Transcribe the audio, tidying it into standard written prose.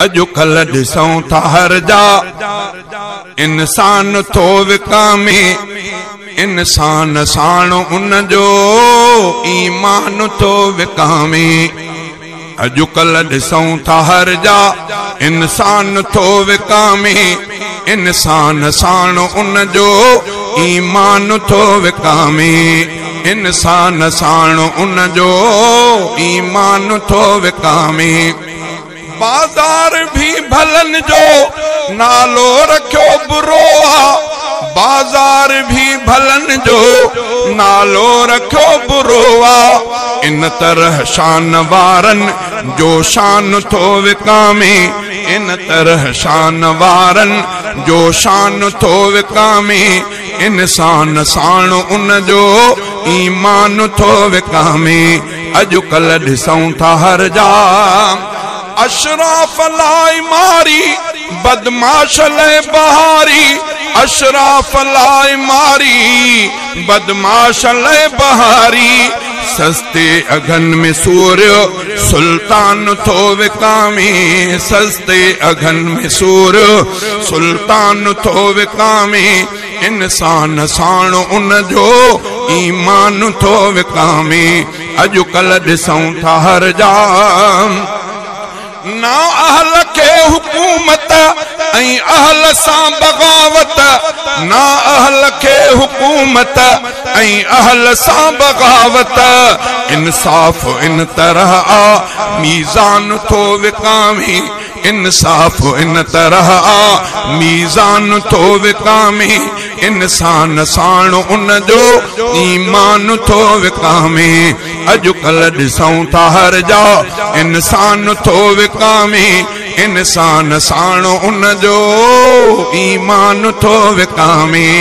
اڄڪلهه ڏسون ٿا هر جا انسان ٿو وڪامي، انسان ساڻ ان جو ايمان ٿو وڪامي. اڄڪلهه ڏسون ٿا هر جا انسان ٿو وڪامي، انسان ساڻ ان جو ايمان ٿو وڪامي، انسان ساڻ ان جو ايمان ٿو وڪامي. بازار به ڀلن جو نالو رکيو برو آ، بازار به ڀلن جو نالو رکيو برو آ. ان طرح شان وارن جو شان ٿو وڪامي، ان طرح شان وارن جو شان ٿو وڪامي، انسان ساڻ ان جو ايمان ٿو وڪامي. اڄڪلهه ڏسون ٿا هر جا اشراف لاءِ ماري، بدمعاش لاءِ بهاري، اشراف لاءِ ماري، بدمعاش لاءِ بهاري. سستي اگهن ۾ سوريه سلطان ٿو وڪامي، سستي اگهن ۾ سوريه سلطان ٿو وڪامي، انسان ساڻ ان جو ايمان ٿو وڪامي. اڄڪلهه ڏسون ٿا هر جا نا اهل کي حڪومت ۽ اهل سان بغاوت، نا اهل کي حڪومت ۽ اهل سان بغاوت. انصاف ان طرح آ ميزان ٿو وڪامي، انصاف ان طرح آ ميزان ٿو وڪامي، انسان ساڻ ان جو ايمان ٿو وڪامي. اڄڪلهه ڏسون ٿا هر جا انسان ٿو وڪامي، انسان ساڻ ان جو ايمان ٿو وڪامي.